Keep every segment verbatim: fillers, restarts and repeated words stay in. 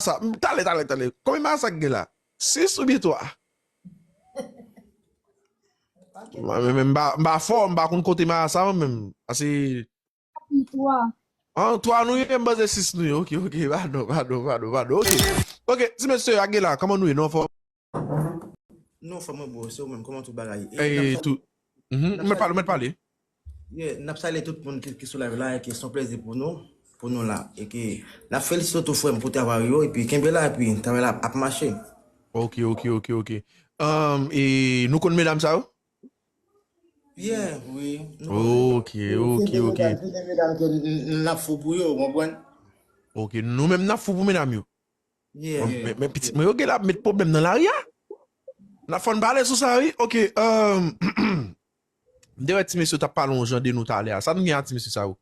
marasa. Talè, talè, talè. Konbyen marasa k gen la? Sis oubyen twa? Mwen menm, m pa, m pa fò, m pa konn konte marasa mwen menm. Ase twa. An twa nou ye, m panse sis nou ye. Ok, ok, padon, padon, padon, padon. Ok. Ok, ti mesye, Aguila, kòman nou ye? Nou anfòm? Nou anfòm, wi, bro, se ou menm, kòman tout bagay? E, n ap salye, tou. Mhm, ou mèt pale, ou mèt pale. Yeah, n ap salye tout moun ki, ki sou live la, e ke se yon plezi pou nou, pou nou la. E ke n ap felisite w tou, frè m, pou travay ou yo, epi kenbe la, epi travay la ap mache. Ok, ok, ok, ok. Um, e nou konn medam sa yo? Yeah, wi. Ok, ok, ok. Se de medam, se de medam ke n, n, n ap fou pou yo, ou konprann? Ok, nou menm n ap fou pou medam yo. Yeah. Bon, men, men pitit mwen yo genlè ap met pwoblèm nan lari a. N ap fò n pale sou sa, wi. Ok, um, m te wè ti mesye t ap pale yon jan de nou talè a. Sa n gen a ti mesye sa yo?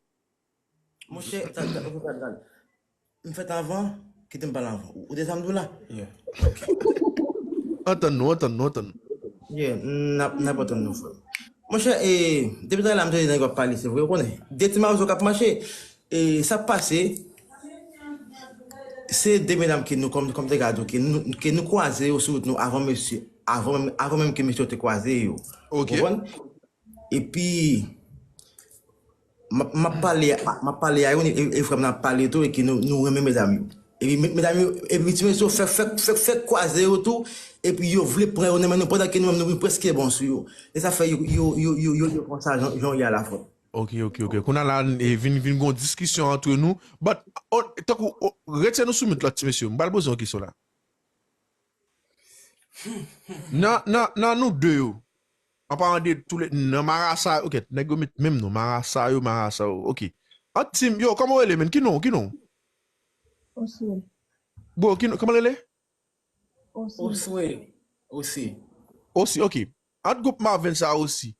Monchè, sa, sa, ok, sa, sa. M fèt avan, kite m pale avan. Ou, ou te sa m di w la? Yeah. Antann nou, antann nou, antann nou. Yeah, n ap, n ap antann nou, frè. Monchè, e, depi talè a m tande nèg yo ap pale, se vre, ou konnen. De ti mawozo k ap mache. E, sa k pase, se de medam ke nou, kòm, kòm te ka di w, ke nou, ke nou kwaze yo sou wout nou avan mesye, avan menm, avan menm ke mesye yo te kwaze yo. Ok. Ou konprann? Epi, m ap, m ap pale, m ap pale a yo, e, e frè m nan ap pale tou, e ke nou, nou renmen medam yo. Epi me-, medam yo, epi ti mesye yo fèk, fèk, fèk, fèk kwaze yo tou, epi yo vle pran yo nan men nou pandan ke nou menm nou vin prèske bon sou yo. E sa fè yo, yo, yo, yo, yo, yo pran sa jan, jan yo ye a la fòs. Ok, ok, ok. Kounye a la, e, vin, vin gon diskisyon antre nou. But, o, tankou, o, retire nou sou mute la, ti mesye. M pral poze yon kesyon la. Nan, nan, nan nou de yo, an palan de tou le, nan marasa, ok, nèg yo met menm non, marasa yo, marasa yo, ok. Ant Tim, yo, kòman w rele, menn? Ki non, ki non? Oswell. Bro, ki non, kòman w rele? Oswell. Oswell. Osi. Osi, ok. Ant gwoup Marvin sa osi.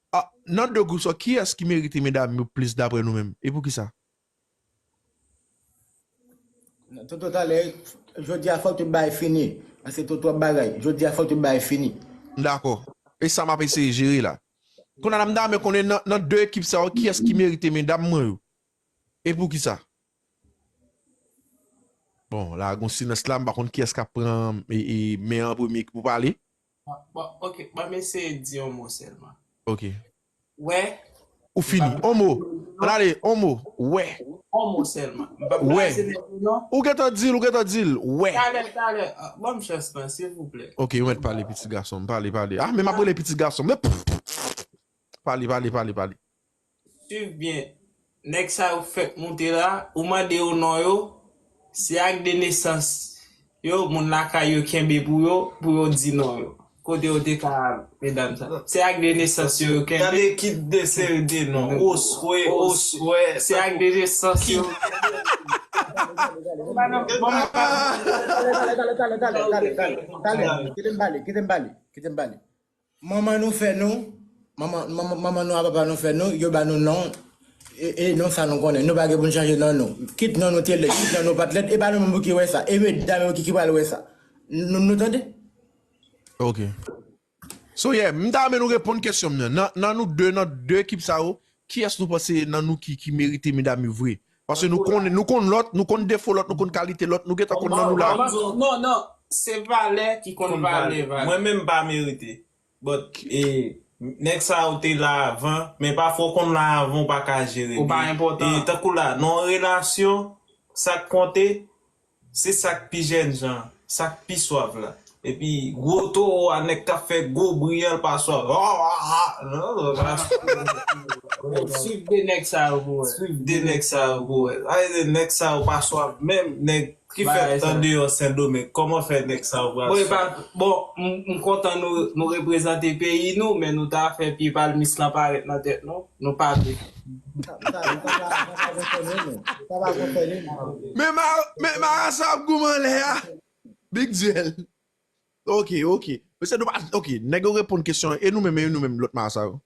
Ah, nan de gwoup sa, kiyès ki merite medam yo plis daprè nou menm? E poukisa? Toto talè, jodi a fòk tout bagay fini. Paske tout twòp bagay. Jodi a fòk tout bagay fini. Dakò. E sa m ap eseye jere la. Kounye a la, m ta renmen konnen nan, nan de ekip sa yo, kiyès ki merite medam mwen yo? E poukisa? Bon, la, gon silans la, m pa konn kiyès k ap pran, e, e, men an premye pou pale. Bon, ok, ban m eseye di yon mo sèlman. Ok. Wè. Ou fini. On mo. Ann ale, on mo. Wè. On mo sèlman. M p ap kraze nèg yo non. Ou gentan di l, ou gentan di l. Wè. Talè, talè. Ah, ban m chans lan, silvouplè. Ok, ou mèt pale, pitit gason m. Pale, pale. Ah, men m ap rele pitit gason m. Pale, pale, pale, pale. Swiv byen. Nèg sa yo fèk moute la, ou mande yo non yo, se ak de nesans yo, moun lakay yo kenbe pou yo, pou yo di non yo. Kote yo te ka, medam sa. Se ak de nesans yo, yo kenbe. Gade kit de seri de non. Oswe, Oswe. Se ak de nesans yo. Talè, talè, talè, talè, talè, talè, talè, talè. Kite m pale, kite m pale, kite m pale. Manman nou fè nou, manman, manman, manman nou a papa nou fè nou, yo ba nou non, e, e non sa nou konnen. Nou pa gen pou n chanje non nou. Kit non nou te lèd, kit non nou pa t lèd, e pa nou menm pou ki wè sa. E medam yo ki, ki pral wè sa. Nou, nou tande? Ok. So, yeah, m ta renmen nou reponn kesyon m nan. Nan, nan nou de, nan de ekip sa yo, kiyès nou panse nan nou ki, ki merite medam yo vre? Paske nou konn, nou konn lòt, nou konn defo lòt, nou konn kalite lòt, nou gentan konn nan nou la. Non, non, non, non. Se valè ki konn vale, valè. Mwen menm m pa merite. But, e, nèg sa yo te la avan, men pafwa w konn la avan, w pa ka jere byen. Ou pa enpòtan. E tankou la, nan yon relasyon, sa k konte, se sa k pi jènjan, sa k pi swav la. Epi, gwo towo a, nèg k ap fè gwo bri a, l pa swav. Ah, ah, ah, non, non, pa swav. Swiv de nèg sa yo pou wè. Swiv de nèg sa yo pou wè. Sa vle di nèg sa yo pa swav menm, nèg ki fèt andeyò Sendomeng, kòman fè nèg sa yo pral sòti? Bon, m, m kontan nou, nou reprezante peyi nou, men nou ta fè pye palmis lan parèt nan tèt nou, nou pa vle. Sa, sa, sa pa, sa pa konsène nou. Sa pa konsène nou. Men ma, men marasa ap goumen anlè a. Big duel. Ok, ok. Mesye, nou pa, ok, nèg yo reponn kesyon an, e nou menm, e nou menm, lòt marasa yo?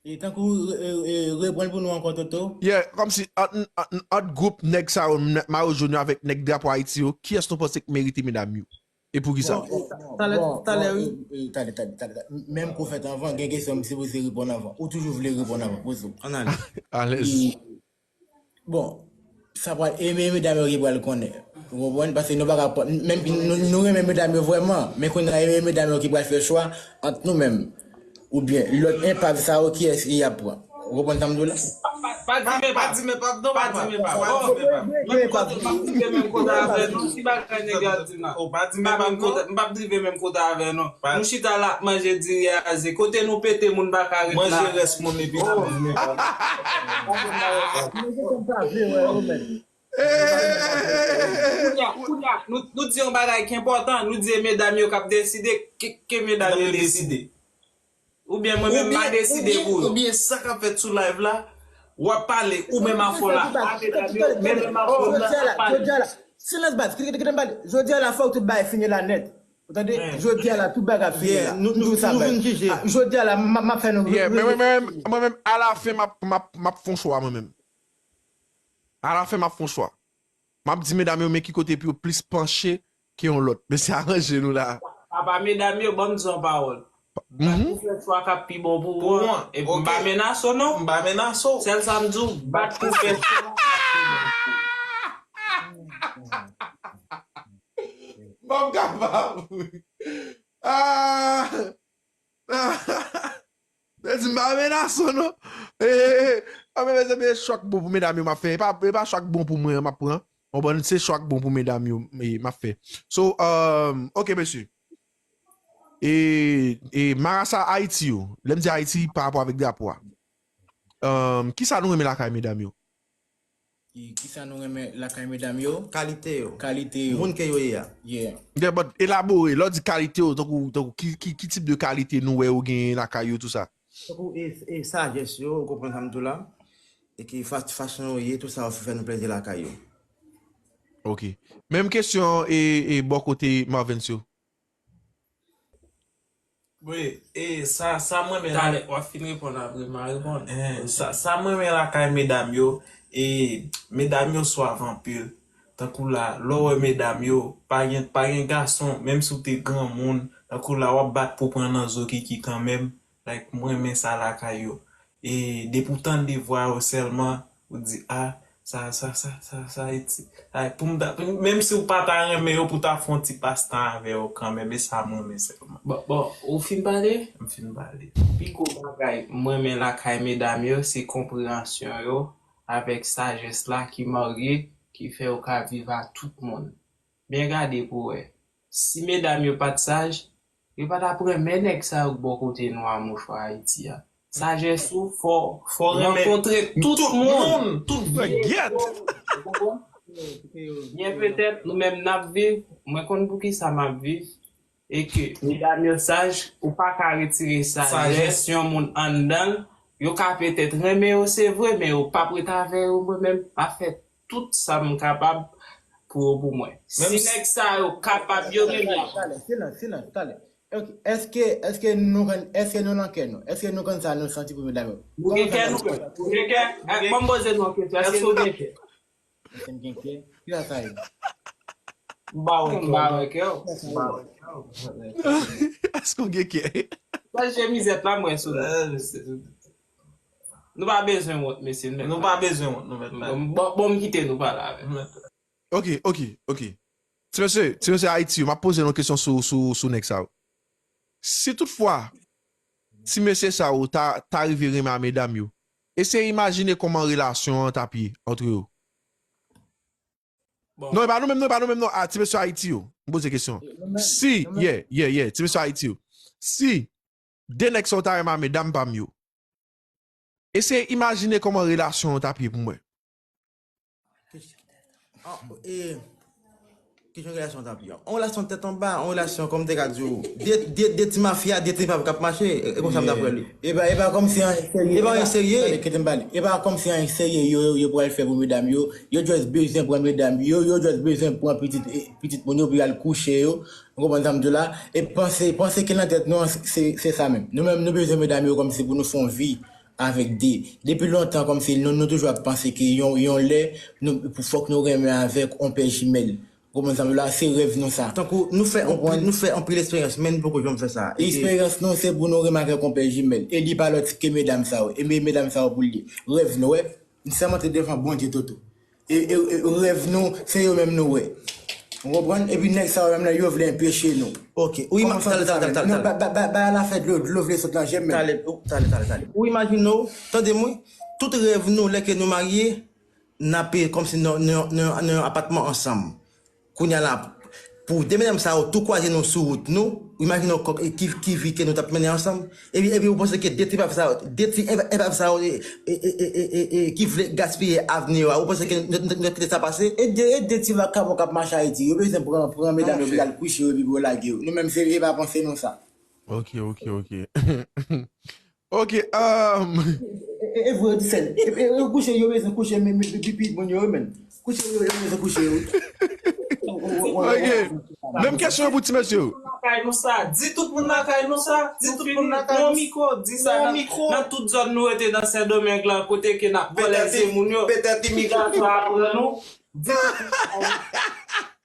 E tankou, e, e, reponn pou nou ankò, Toto. Yeah, kòmsi ant, ant, ant gwoup nèg sa yo, nèg mayo jòn yo avèk nèg drapo Ayiti yo, kiyès nou panse k merite medam yo? E poukisa? Bon, bon, talè, bon, talè, bon, wi. E, e, talè, talè, talè, talè. Menm kou fèt anvan, gen kesyon m sipoze reponn anvan. Ou toujou vle reponn anvan, poze w. Ann ale. Alèz. E, bon, sa pral, e, men medam yo ki pral konnen. Ou konprann? Paske nou pa ka pran, menm nou, nou renmen medam yo vrèman, men kounye a e medam yo ki pral fè chwa ant nou menm. Oubyen lòt enpav sa yo kiyès y ap pran. Ou konprann sa m di w la? Pa, pa, pa di men pa, pa di men pa, non, pa di men pa, pa di men pa. Menm kote, m p ap drive menm kote avè nou, si bagay nèg yo ap di m la. M p ap drive menm kote, m p ap drive menm kote avè nou. Nou chita la ap manje diri a ze. Kote nou pete moun pa ka ret la. Manje rès moun epi n ap drive. Kounye a, kounye a, nou, nou di yon bagay ki enpòtan, nou di e medam yo k ap deside, ke, ke medam yo deside. Oubyen mwen menm m a deside pou yo. Oubyen sa k ap fèt sou live la, w ap pale, ou menm afò la, a medam yo, men menm afò la, ap pale. Jodi a la, silans baz, kite, kite m pale. Jodi a la, fòk tout bagay fini la nèt. Ou tande? Jodi a la, tout bagay ap fini la. Nou, nou, nou vin jije. Jodi a la, m ap fè nou. Yeah, men mwen menm, mwen menm, alafen, m ap, m ap, m ap fè yon chwa mwen menm. Alafen, m ap fè yon chwa. M ap di medam yo, men ki kote pou yo plis panche ke yon lòt. Mesye, aranje nou la. Papa medam yo, ban m di yon pawòl. Bat pou fè chwa k ap pi bon pou ou an. Epi m pa menase w non. M pa menase w. Sèl sa m di w, bat pou fè chwa k ap pi bon pou ou. M p ap kapab. Ah! Mezanmi, m pa menase w non. E, e, e, e, mezanmi, e chwa k bon pou medam yo m ap fè. E pa, e pa chwa k bon pou mwen an m ap pran. Konprann, se chwa k bon pou medam yo e, m ap fè. So, um, ok, mesye. E, e marasa Ayiti yo, lè m di Ayiti, pa rapò avèk drapo a. Um, kisa nou renmen lakay medam yo? Ki, kisa nou renmen lakay medam yo? Kalite yo. Kalite yo. Moun ke yo ye a. Yeah. Yeah, but elabore, lè w di kalite yo, tankou, tankou ki, ki, ki tip de kalite nou wè yo genyen lakay yo, tou sa? Tankou e, e sajès yo, ou konprann sa m di w la? E ki fa-, fason yo ye, tou sa yo fè nou plezi lakay yo. Ok. Menm kesyon e, e bò kote Marvens yo. Wi, e sa, sa mwen menm. Talè, w ap fin reponn apre m a reponn. Eh, sa, sa mwen menm lakay medam yo, e medam yo swav anpil. Tankou la, lè w wè medam yo, pa gen, pa gen gason, menm si w te granmoun, tankou la, w ap bat pou pran nan zo Kiki kanmenm. Like, mwen renmen sa lakay yo. E depi w tande vwa yo sèlman, ou di, a, sa, sa, sa, sa, sa, e ti, sa, pou m ta, pou, menm si w pa ta renmen yo, pou w ta fè yon ti pastan avè yo kanmenm, e sa mwen renmen sèlman. Bon, bon, ou fin pale? M fin pale. Pi gwo bagay mwen renmen lakay medam yo, se konpreyansyon yo avèk sajès la ki marye, ki fè yo ka viv ak tout moun. Byen gade pou w wè. Si medam yo pa t saj, yo pa t ap renmen nèg sa yo k bò kote nou a mouchwa Ayiti a. Sajès ou, fò, fò rankontre tout moun. Tout moun, tout moun. Ou konprann? Byen petèt, nou menm n ap viv, mwen konn poukisa m ap viv, e ke medam yo saj, ou pa ka retire sajès yon moun anndan l, yo ka petèt renmen yo, se vre, men yo p ap ret avè yo, mwen menm, m ap fè tout sa m kapab pou yo pou mwen. Si nèg sa yo kapab, yo renmen. Talè, silans, silans, talè. Ok, èske, èske nou konn, èske nou nan kè nou? Èske nou konn sa nou santi pou medam yo? Nou gen kè, nou menm. Nou gen kè? Eh, ban m poze nou yon kesyon. Èske nou gen kè? Èske m gen kè? Kisa sa ye? M pa wè kè w. M pa wè kè w. Èske w gen kè? Sa je mizèt la, mwen sou nou. Nou pa bezwen wont, mesye, nou mèt. Nou pa bezwen wont, nou mèt. Bon, bon, bon, m kite nou pale avè m. Ok, ok, ok. Ti mesye, ti mesye Ayiti yo, m ap poze nou kesyon sou, sou, sou nèg sa yo. Si toutfwa, ti mesye sa yo ta, ta rive renmen a medam yo, eseye imajine kòman relasyon an t ap ye ant yo. Non, e pa nou menm, non, e pa nou menm, non. A, ti mesye Ayiti yo. M poze kesyon. Si, yeah, yeah, yeah, ti mesye Ayiti yo. Si de nèg sa yo ta renmen a medam pa m yo, eseye imajine kòman relasyon an t ap ye pou mwen. An, e, kijan relasyon t ap ye? Yon relasyon tèt anba, yon relasyon, kòm m te ka di w, de, de, de ti mafya, de ti enpav k ap mache, e, e konsa m t ap wè li. E pa, e pa kòmsi anyen serye. E pa anyen serye. Tande, kite m pale. E pa kòmsi anyen serye yo, yo, yo pral fè pou medam yo. Yo just bezwen pran medam yo, yo just bezwen pran pitit, e, pitit moun yo pou y al kouche yo. Ou konprann sa m di w la? E panse, panse ki nan tèt nou an, se, se sa menm. Nou menm, nou bezwen medam yo kòmsi pou nou fè yon vi avèk de. Depi lontan, kòmsi nou, nou toujou ap panse ke yon, yon lè, nou, pou, fòk nou renmen avèk yon pè jimèl. Ou konprann sa m di w la? Se rèv nou sa. Tankou nou fè anpil, nou fè anpil esperyans, men nou poko janm fè sa. E ke esperyans nou, se pou nou renmen avèk yon pè jimèl. E li pa lòt ke medam sa yo. E me-, medam sa yo pou l ye. Rèv nou, wè. M sèmante devan Bondye, Toto. e, e, e, rèv nou, se yo menm nou wè. Ou konprann? Epi nèg sa yo menm nan, yo vle enpeche nou. Ok. Wi, ma, talè, talè, talè, talè, talè. Ba, ba, ba, ba la fè dlo, dlo vle sot nan je m menm. Talè, oh, talè, talè, talè. Ou imajine w, tande m wi, tout rèv nou, lè ke nou marye, n ap, kòmsi nan, nan, nan, nan yon apatman ansanm. Kounye a la, pou de medam sa yo tou kwaze nou sou wout nou, imajine w kòk, e ki, ki vi ke nou t ap mennen ansanm. Epi, epi ou panse ke de ti epav sa yo, de ti epav sa yo, e, e, ki vle gaspiye avni yo a, ou panse ke n, n, n, n ap kite sa pase? E de, e de ti vakabon k ap mache Ayiti, yo bezwen pran, pran medam yo pou y al kouche yo epi pou yo lage yo. Nou menm, se, e pa panse nou sa. Ok, ok, ok. Ok, um, e, e, e vre, yo di sèl. E, e, e kouche, yo bezwen kouche, men, men, pitit moun yo, men. Kouche, yo, yo bezwen kouche, wi. Ok. Menm kesyon pou ti mesye yo. Lakay nou sa, di tout moun lakay nou sa, di tout moun lakay nou sa. Yon mikwo, di sa nan, nan tout zòn nou rete nan Sendomeng lan, kote ke n ap vòlè se moun yo. Petèt imigrasyon aprann nou. Di tout moun lakay nou.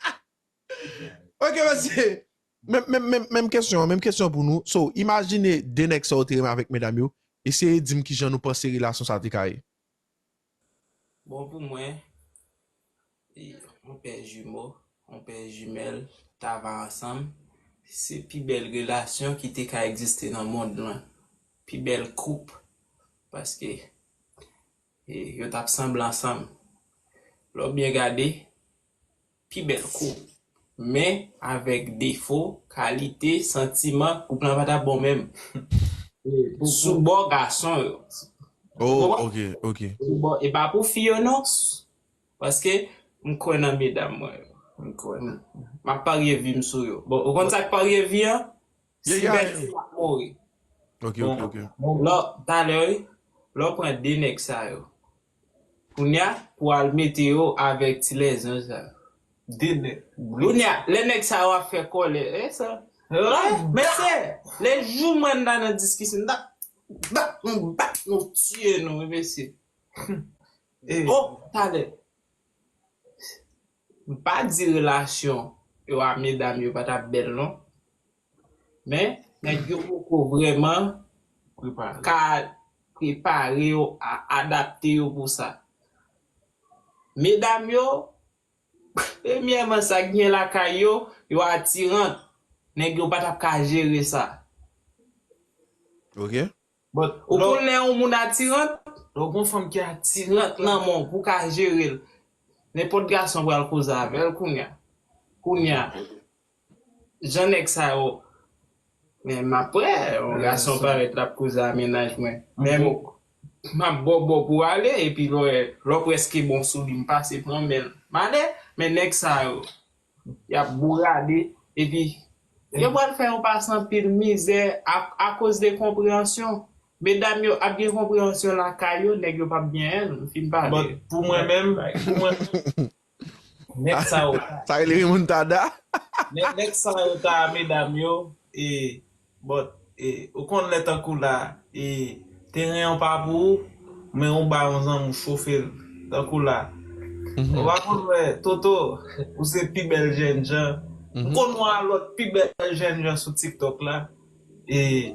Ok, mesye. Menm, menm, menm, menm kesyon, menm kesyon pou nou. So, imajine de nèg sa yo te renmen avèk medam yo. Eseye di m kijan nou panse relasyon sa te ka ye. Bon, pou mwen, e, yon pè jimo, yon pè jimèl, ta va ansanm, se pi bèl relasyon ki te ka egziste nan mond lan. Pi bèl koup. Paske, e, yo t ap sanble ansanm. Lè w byen gade, pi bèl koup. Men, avèk defo, kalite, santiman, koup lan pa t ap bon menm. Sou bò gason yo. Oh, ok, ok. Sou bò, e pa pou fi yo non. Paske, m kwè nan medam mwen yo. M kwè nan. M ap parye vi m sou yo. Bon, ou konn sa k parye vi an? Si bèt ap mouri. Ok, ok, ok. Lò, talè, wi, lò pran de nèg sa yo. Kounye a, pou al mete yo avèk ti lèzanj sa yo. De nèg. Kounye a, lè nèg sa yo ap fè kòlè, e sa. Mesye, lè jou mwen la nan diskisyon, m ta, bat nou, bat nou, tiye nou, wi, mesye. Oh, talè. M pa di relasyon yo a medam yo pa t ap bèl non. Men, nèg yo poko vrèman ka prepare yo, a, adapte yo pou sa. Medam yo, premyèman, sa k gen lakay yo, yo atiran. Nèg yo pa t ap ka jere sa. Ok. But, ou konn lè yon moun atiran, lè w gon fanm ki atiran nan men w pou w ka jere l. Nenpòt gason pral koze avè l kounye a. Kounye a, jan nèg sa yo, men m ap wè, yon gason parèt l ap koze a mennaj mwen. Men m, m ap bòbò pou ale, epi lè w, lè w prèske bon sou li, m pase pran men l. M ale, men nèg sa yo, y ap bourade, epi yo pral fè yo pase anpil mizè a, akoz de konpreyansyon. Medam yo ap gen konpreyansyon lakay yo, nèg yo p ap gen, m fin pale. But pou mwen menm, pou mwen, nèg sa yo, sa rele remontada. Nèg, nèg sa yo ta medam yo, e, but, e, ou konn lè tankou la, e, teren an pa pou ou, men ou ba yon zanmi w chofe l, tankou la. Ou pa konn wè, Toto, ou se pi bèl jènjan. M konn wè yon lòt pi bèl jènjan sou TikTok la. E,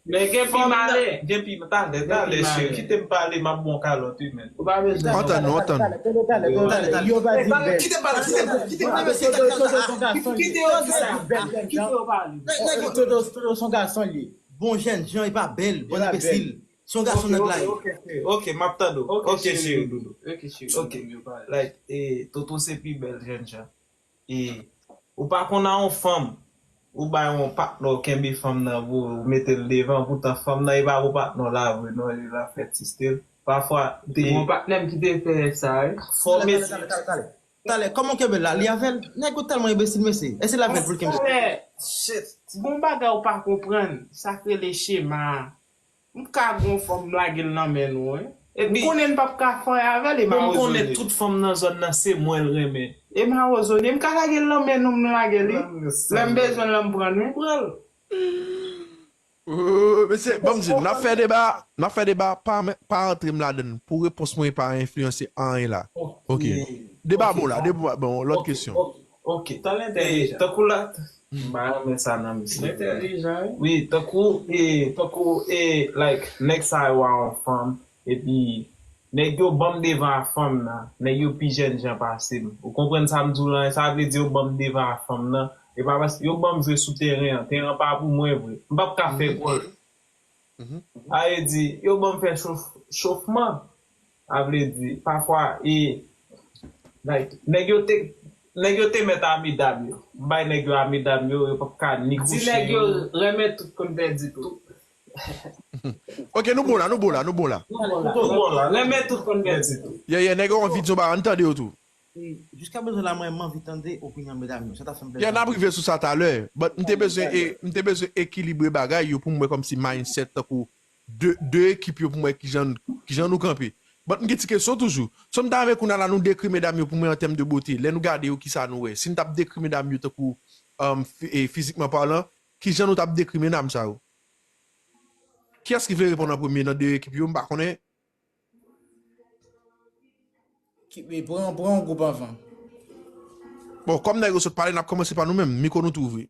men gen pi male. Gen pi, talè, talè, cheri, kite m pale, m ap ba w kalòt, wi, men. Ou pa bezwen. Antann nou, antann nou. Talè, talè, talè, yo pa di bèl. Kite m pale, kite m pale, kite m pale, kite m pale. Toto, Toto, se yon gason li. Kite yo di sa. Kite yo pale. Toto, Toto, se yon gason li. Bon jènjan, e pa bèl, bon enbesil. Se yon gason nèg la ye. Ok, ok, m ap tande w. Ok, cheri doudou. Ok, cheri doudou, yo pale. Like, e, Toto se pi bèl jènjan. E ou pa konn a yon fanm, ou bay yon patnè, w kenbe fanm nan pou ou mete l devan, poutan fanm nan e pa pou patnè w la vre non, e l ap fè ti style. Pafwa, te gen yon patnè m ki te fè sa, wi. Fò mesye. Talè, talè, talè, talè. Talè, kòman w kenbe l la? Li avè l? Nèg ou tèlman enbesil, mesye. Èske l avè l pou l kenbe? Talè, shit. Gon bagay ou pa konprann, sa k rele chema a. M ka gon fanm m lage l nan men nou, wi. Epi, m konnen n p ap ka fè avè l, e m arezone. Bon, m konnen tout fanm nan zòn nan, se mwen l renmen. E m arezone, m ka lage l nan men nou, m lage li. Lè m bezwen l, lè m pran l, wi. Pran l. Oh, mesye, ban m di, n ap fè deba, n ap fè deba, pa, pa antre m ladann. Pou repons mwen, pa enfliyanse anyen la. Ok. Deba bon la, deba bon, lòt kesyon. Ok, ok. Talè entèlijan. Tankou la, m pa renmen sa nan misye. Entèlijan, wi. Wi, tankou, e, tankou, e, like, nèg sa yo a yon fanm, epi Nèg yo ban m devan a fanm nan. Nèg yo pi jèn jan pase m. Ou konprann sa m di w lan? Sa vle di yo ban m devan a fanm nan. E pa paske yo ban m jwe sou teren an. Teren an pa pou mwen vre. M p ap ka fè gòl. Sa vle di, yo ban m fè chof, chofman. Sa vle di, pafwa, e, like, nèg yo te, nèg yo te mèt a medam yo. M bay nèg yo a medam yo, yo p ap ka ni kouche yo. Di nèg yo renmen tout konn pèdi tout. Ok, nou bon la, nou bon la, nou bon la. Nou bon la. Renmen tout konn pèdi tout. Yeah, yeah, nèg yo anvi di yon bagay, ann tande yo tou. Jiska prezan la mwen m anvi tande opinyon medam yo. Sa ta fè m plezi. Yeah, n ap rive sou sa talè. But m te bezwen e, m te bezwen ekilibre bagay yo pou m wè kòmsi mindset tankou de, de ekip yo pou m wè kijan, kijan nou kanpe. But m gen ti kesyon toujou. So m ta renmen kounye a la nou dekri medam yo pou mwen an tèm de bote. Lè nou gade yo, kisa nou wè? Si n t ap dekri medam yo tankou um, fi- e, fizikman palan, kijan nou t ap dekri medam sa yo? Kiyès ki vle reponn an premye nan de ekip yo? M pa konnen. Ki, e, pran, pran yon gwoup anvan. Bon, kòm nèg yo sot pale, n ap kòmanse pa nou menm. Mikwo nou tou ouvri.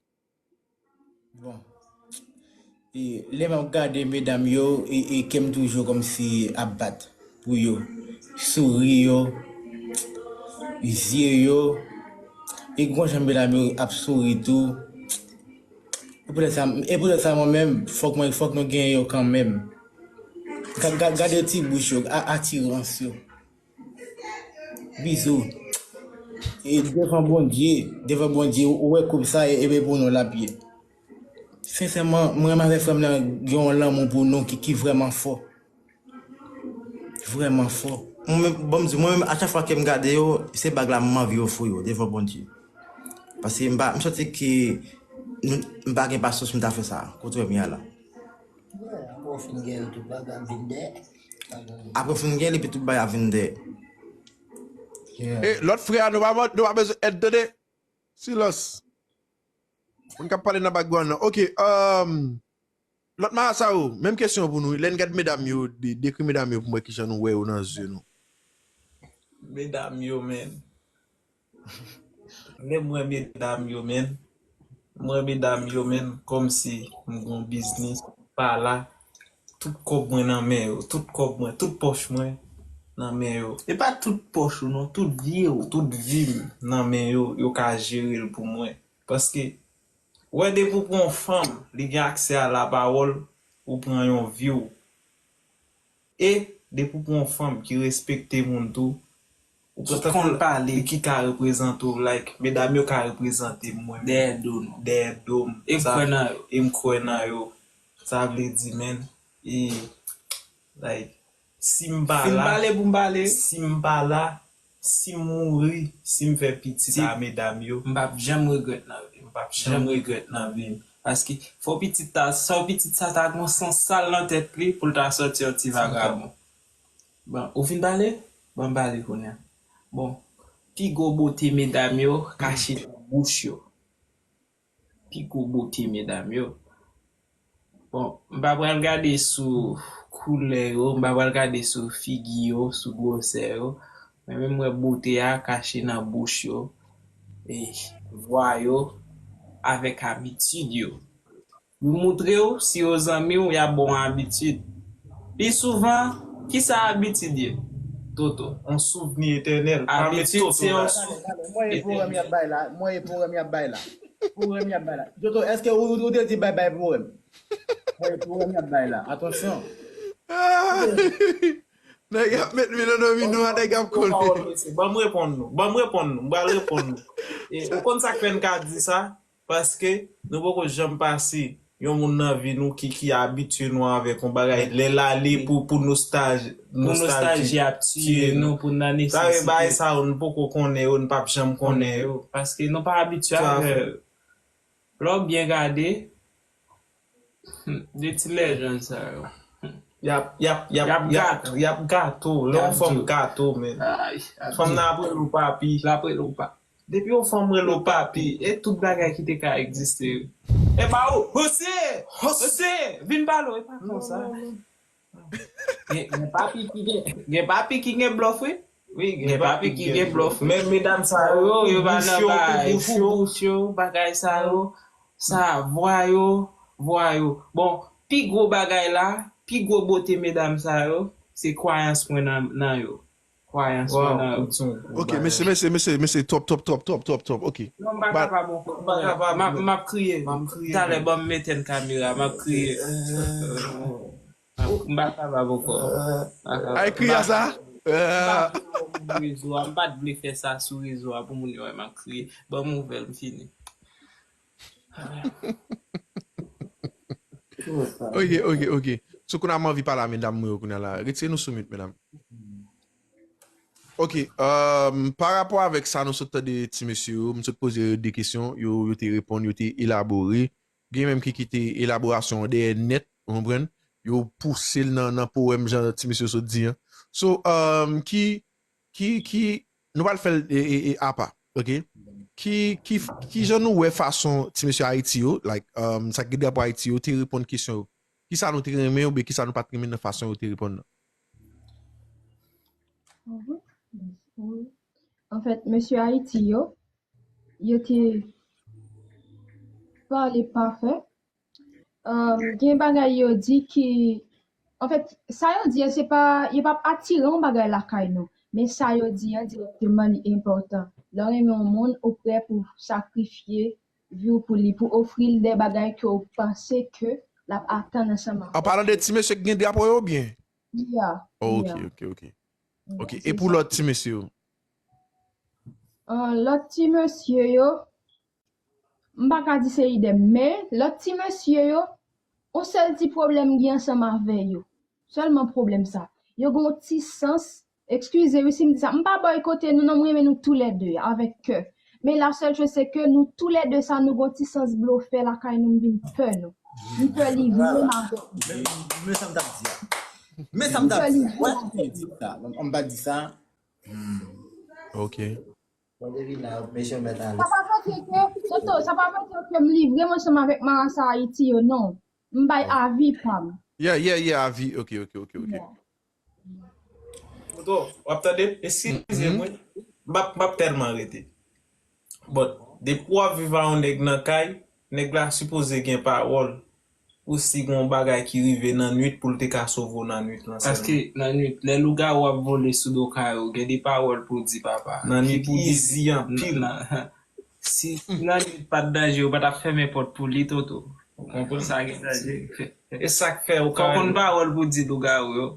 Bon. E, lè m ap gade medam yo, e, e kè m toujou kòmsi ap bat pou yo. Souri yo, zye yo, e gon jan medam yo ap souri tou. E poutèt sa, e poutèt sa mwen menm, fòk mwen, fòk nou gen yo kanmenm. Ga- ga- Gade ti bouch yo, a- atirans yo. Bizou. E devan Bondye, devan Bondye, ou wè koup sa e, e pou nou l ap ye. Sensèman, mwen menm avèk frè m nan gen yon lanmou pou nou ki, ki vrèman fò. Vrèman fò. Mwen menm, bon, m di, mwen menm, a chak fwa ke m gade yo, se bag la m anvi ofri yo devan Bondye. Paske m pa, m santi ke nou- m pa gen pasyans pou m ta fè sa, kontrè m ye a la. Apre w fin gen l, tout bagay ap vin dèyè. Apre w fin gen l, epi tout bagay ap vin dèyè. E lòt frè a, nou pa, nou pa bezwen èd, tande. Silans. Moun k ap pale nan background nan. Ok, um, lòt marasa yo, menm kesyon pou nou. Lè n gad medam yo, de- dekri medam yo pou m wè kijan nou wè yo nan zye nou. Medam yo, men. Lè m wè medam yo, men. M wè medam yo, men, kòmsi m gon biznis, m pa la. Tout kòb mwen nan men yo, tout kòb mwen, tout pòch mwen nan men yo. E pa tout pòch ou non, tout vi w. Tout vi m nan men yo, yo ka jere l pou mwen. Paske, wè depi w pran yon fanm, li gen aksè a lapawòl, ou pran yon vi w. E depi w pran yon fanm ki respekte moun tou, ou pran tankou li ki ka reprezante w, like, medam yo ka reprezante mwen dèyè do nou, dèyè do m. E m kwè nan yo. E m kwè nan yo. Sa vle di, men, e, like, si m pa la, si m pa la, si m mouri, si m fè pitit a medam yo, m p ap janm regrèt nan vi m. M p ap janm regrèt nan vi m. Paske fò pitit ta, sa pitit sa ta gon sans sal nan tèt li pou l ta sòti yon ti vagabon. Bon, ou fin pale? Bon, m pale kounye a. Bon, pi gwo bote medam yo kache nan bouch yo. Pi gwo bote medam yo. Bon, m pa pral gade sou koulè yo, m pa pral gade sou figi yo, sou gwosè yo. Men menm mwen bote a kache nan bouch yo, e vwa yo, avèk abitid yo. Yo moutre w si yo zanmi w, y ap ba w abitid. Pi souvan, kisa abitid ye? Toto. On souvni etènèl. Abitid se yon souvni. Mwen e pwogram y ap bay la. Mwen e pwogram y ap bay la. Pwogram y ap bay la. Toto, èske ou, ou te di bay bay pwogram? Mwen e pwogram y ap bay la. Atansyon. Nèg ap met mi nan domino a, nèg ap kole. Ban m reponn nou. Ban m reponn nou. M pral reponn nou. E, ou konn sa k fè n ka di sa? Paske nou poko janm pase yon moun nan vi nou ki, ki abitye nou avèk yon bagay. Lè l ale pou, pou nostalji, nostalji ap tiye nou, pou n nan nesesite. Sa vle bagay sa yo, nou poko konnen yo, nou p ap janm konnen yo. Paske nou pa abitye avè yo. Lè w byen gade, de ti lèjann sa yo. Y ap, y ap, y ap, y ap, y ap gate w. Lè yon fanm gate w, men. Fanm nan ap rele w papi. L ap rele w papi. Depi yon fanm rele w papi, e tout bagay ki te ka egziste yo. Epa ou, Jose! Jose! Vin pale w, e pa konsa. Gen, gen papi ki gen, gen papi ki gen blòf, wi. Wi, gen papi ki gen blòf. Men medam sa yo, yo pa nan bagay, pou bouch yo, bagay sa yo. Sa, vwa yo, vwa yo. Bon, pi gwo bagay la, pi gwo bote medam sa yo, se kwayans mwen nan, nan yo. Kwayans mwen nan yo. Ok, mesye, mesye, mesye, mesye, twòp, twòp, twòp, twòp, twòp, twòp, ok. Non, m pa kapab ankò. M ap kriye. Talè, ban m etenn kamera, m ap kriye. M pa kapab ankò. Ay, kriye sa? M pa t vle fè sa sou rezo a pou moun yo wè m ap kriye. Ban m ouvè l, m fini. Ok, ok, ok. So, kounye a m anvi pale a medam mwen yo kounye a la. Retire nou sou mute, medam. Ok, um, pa rapò avèk sa nou sot tande ti mesye yo, m sot poze yo de kesyon, yo, yo te reponn, yo te elabore. Gen menm ki kite elaborasyon an dèyè nèt, ou konprann? Yo pouse l nan, nan powèm jan ti mesye yo sot di an. So, um, ki, ki, ki, nou pral fè l e, e, e apa, ok? Ki, ki, ki jan nou wè fason ti mesye Ayiti yo, like, um, sa ki gen drapo Ayiti yo, te reponn kesyon yo? Kisa nou te renmen oubyen kisa nou pa t renmen nan fason yo te reponn nan? Anfèt, mesye Ayiti yo, yo te pale pafè. Um, gen bagay yo di ki, anfèt, sa yo di an, se pa, yo p ap atire yon bagay lakay nou. Men sa yo di an dirèkteman, li enpòtan. Lè w renmen yon moun, ou prè pou sakrifye vi w pou li, pou ofri l de bagay ke w panse ke l ap atann ansanm avè w. An palan de ti mesye ki gen drapo yo oubyen? Yeah. Oh, ok, ok, ok. Ok, e pou lòt ti mesye yo? Uh, lòt ti mesye yo, m pa ka di se idèm, men lòt ti mesye yo, yon sèl ti pwoblèm m gen ansanm avè yo. Sèlman pwoblèm sa. Yo gen yon ti sans, eskize wi si m di sa, m pa bòykote nou non, m renmen nou toulède avèk kè. Men la sèl choz se ke nou toulède sa nou gen yon ti sans blofè lakay nou, m vin pè nou. M pè li menm avèk nou. Men sa m t ap di a. Men sa m t ap di a. Wè si m di sa. M pa di sa. Ok. Sa pa vle di ke, Toto, sa pa vle di ke m livre m ansanm avèk marasa Ayiti yo, non. M bay avi pa m. Yeah, yeah, yeah, avi. Ok, ok, ok, ok. Toto, w ap tande? Eskize mwen, m p ap, m p ap tèlman rete. But, depi w ap viv a yon nèg nan kay, nèg la sipoze gen pawòl. Pou si gen yon bagay ki rive nan nwit pou l te ka sove w nan nwit lan sèlman. Paske nan nwit, lè lougawou ap vole sou do kay ou, gen de pawòl pou w di papa. Nan nwit easy anpil. Si nan nwit pa t danje, ou pa t ap fèmen pòt pou li, Toto. Ou konprann sa gen danje. E sa k fè ou ka. Fò w konn pawòl pou w di lougawou yo.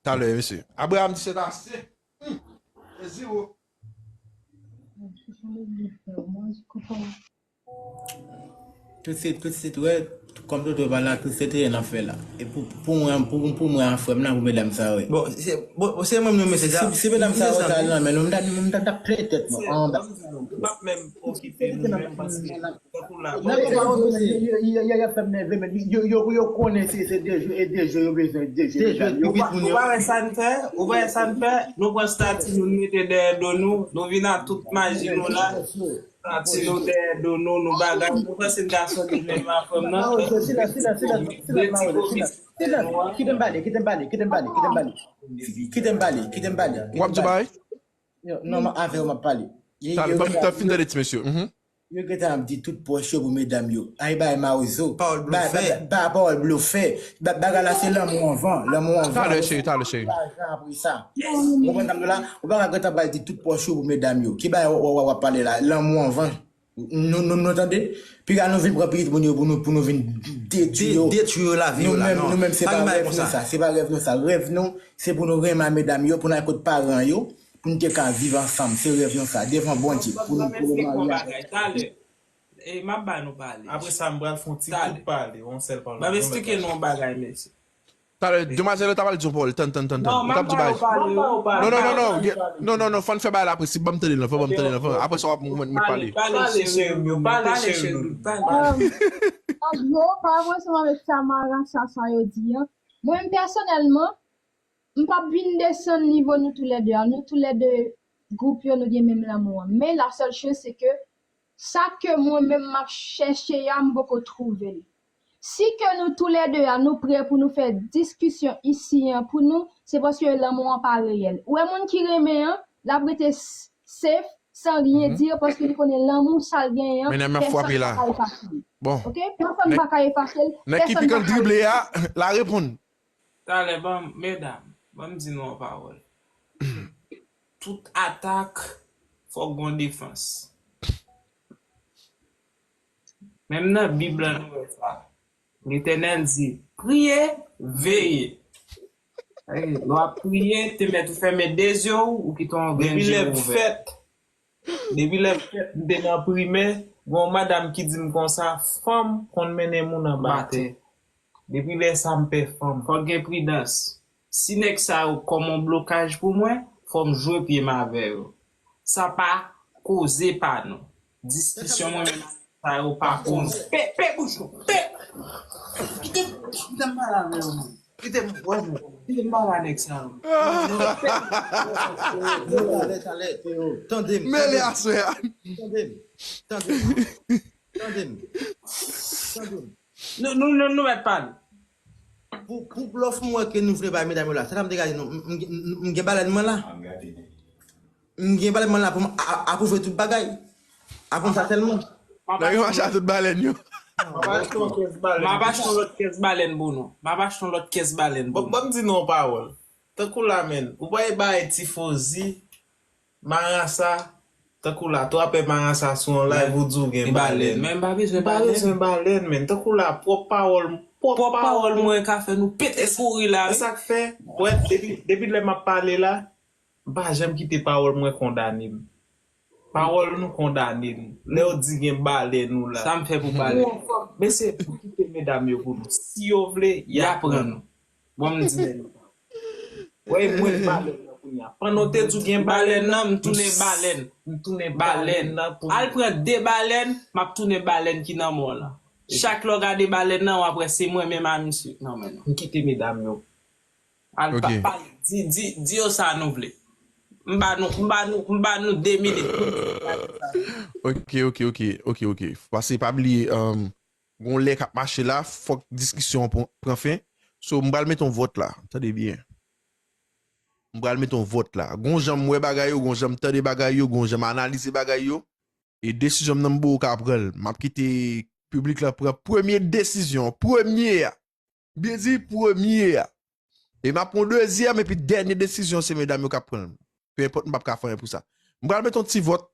Talè, mesye. Abraham di se ase. Hmm. E ziwo. Tout se, tout se, wè, kòm Toto pa la, tout se te nan fè la. E pou, pou mwen, pou, pou mwen a frè m nan, pou medam sa yo. Bon, se, bon, se mwen menm mesye sa. Si, si medam sa yo ta nan men nou, m ta, m ta, ta plete tèt mwen anba. M p ap menm okipe nou menm paske tankou la. Y ap fè m nève, men yo, yo, yo konnen se, se de je, e de je yo bezwen, de je medam yo. Ou pa wè sa n fè? Ou pa wè sa n fè? Nou pran stati nou, nou mete dèyè do nou, nou vin ak tout maji nou la. Santi nou dèyè do nou, nou bagay. Nou panse n ka sòti menm a fanm nan. Silans, silans, silans, silans, silans, Mawozo, silans, silans. Kite m pale, kite m pale, kite m pale, kite m pale. Kite m pale, kite m pale. W ap di bagay? Non, avè w m ap pale. Talè, ban m tan fin tande ti mesye. Yo gentan ap di tout pwòch yo pou medam yo. Ay bay Mawozo. Pawòl blofè. Ba pawòl blofè. Bagay la se lanmou anvan. Lanmou anvan. Talè cheri, talè cheri. Lajan apre sa. Ou konprann sa m di w la? Ou pa ka gentan pral di tout pwòch yo pou medam yo. Ki bagay w ap pale la? Lanmou anvan. Nou, nou, nou tande? Piga nou vin pran pitit moun yo pou nou, pou nou vin detwi yo. Detwi yo lavi yo la, non. Nou menm, nou menm se pa rèv nou sa. Se pa rèv nou sa. Rèv nou, se pou nou renmen medam yo, pou n al kot paran yo. Pou n te ka viv ansanm, se rèv nou sa, devan Bondye, pou nou, pou nou marye avèk. E m ap ba nou pale. Apre sa, m pral fè yon ti kout pale, yon sèl pawòl. M ap esplike nou yon bagay, mesye. Talè, demwazèl yo ta pral di yon pawòl, tann, tann, tann, tann. Ou t ap di bagay. Non, non, non, non, non, non, non, fò n fè bagay la presi, ban m tande l, non, fò ban m tande l, non, fò, apre sa w ap mwen, mwen pale. Pale, cheri, pale, cheri, pale. An gwo, pa wè ansanm avèk sa Mara, sa, sa yo di an. Mwen, pèsonèlman, M p ap vin desann nivo nou toulède a. Nou toulède gwoup yo, nou gen menm lanmou an. Men la sèl choz se ke sa ke mwen menm m ap chèche a, m poko twouve l. Si ke nou toulède a, nou prè pou nou fè diskisyon isi an pou nou, se paske lanmou an pa reyèl. Ou wè moun ki renmen an, l ap rete safe, san ryen di, paske li konnen lanmou sa l genyen an, pèsonn pa ka efase l. Oke? Pèsonn pa ka efase l. Nèg ki pi konn drible a, la reponn. Talè, ban m, medam. Ban m di nou yon pawòl. Tout atak, fòk gon defans. Menm nan Bib la nou wè sa. Letènèl di, priye, veye. Lè w ap priye, te mèt ou fèmen de zye w, ou kite yon grenn je ouvè. Depi lè m fèt, m te nan primè, gon madanm ki di m konsa, fanm konn mennen moun anba tè. Depi lè sa, m pè fanm. Fòk gen pridans. Si nèg sa yo kòm yon blokaj pou mwen, fò m jwe pye m avè yo. Sa pa koze pa nou. Diskisyon mwen menm sa yo pa koze. Pe, pe bouch ou. Pe. Kite m, kite m pale avè yo, man. Kite m, wè, man. Kite m pale a nèg sa yo. Talè, talè, talè. Tande m. Mele aswè a. Tande m. Tande m. Tande m. Tande m. Nou, nou, nou, nou mèt pale. Pou, pou blòf mwen ke nou vle bay medam yo la, sa ta m te gade nou, m, m, m, m gen balèn mwen la. M gen balèn mwen la pou m a-, apwouve tout bagay. Aprann sa sèlman. Nèg yo mache a tout balèn yo. M ap achte yon kès balèn. M ap achte yon lòt kès balèn pou nou. M ap achte yon lòt kès balèn pou nou. Ban m di nou yon pawòl. Tankou la, menn, ou pa e bay tifozi, marasa, tankou la, twapè marasa sou yon live ou di w gen balèn. Men m pa bezwen balèn. M pa bezwen balèn, menn. Tankou la, pwòp pawòl, pwòp pawòl mwen ka fè nou pete kouri la, wi. E sa k fè, wè, depi, depi lè m ap pale la, m pa janm kite pawòl mwen kondane m. Pawòl nou kondane nou. Lè w di gen balèn ou la. Sa m fè pou balèn? Ou anfòm. Mesye, nou kite medam yo pou nou. Si yo vle, y a pran nou. Bon, m di nèg yo. Wè, mwen balèn nan kounye a. Pandan w te di w gen balèn nan, m tounen balèn. M tounen balèn nan pou nou. Al pran de balèn, m ap tounen balèn ki nan men w lan. Chak lè w gade balèn nan, w ap wè se mwen menm a misye k nan men nou. M kite medam yo. Al pa, pa, di, di, di yo sa nou vle. M ba nou, m ba nou, m ba nou de minit pou nou di yo sa nou vle. Ok, ok, ok, ok, ok. Paske pa bliye, um, gon lè k ap mache la, fòk diskisyon an pran, pran fen. So, m pral mete yon vòt la. Tande byen. M pral mete yon vòt la. Gon jan m wè bagay yo, gon jan m tande bagay yo, gon jan m analize bagay yo. E desizyon m nan m poko ka pran l. M ap kite piblik la pran premye desizyon. Premye a. Byen di premye a. E m ap pran dezyèm epi dènye desizyon se medam yo k ap pran l. Peu importe, m p ap ka fè anyen pou sa. M pral mete yon ti vòt.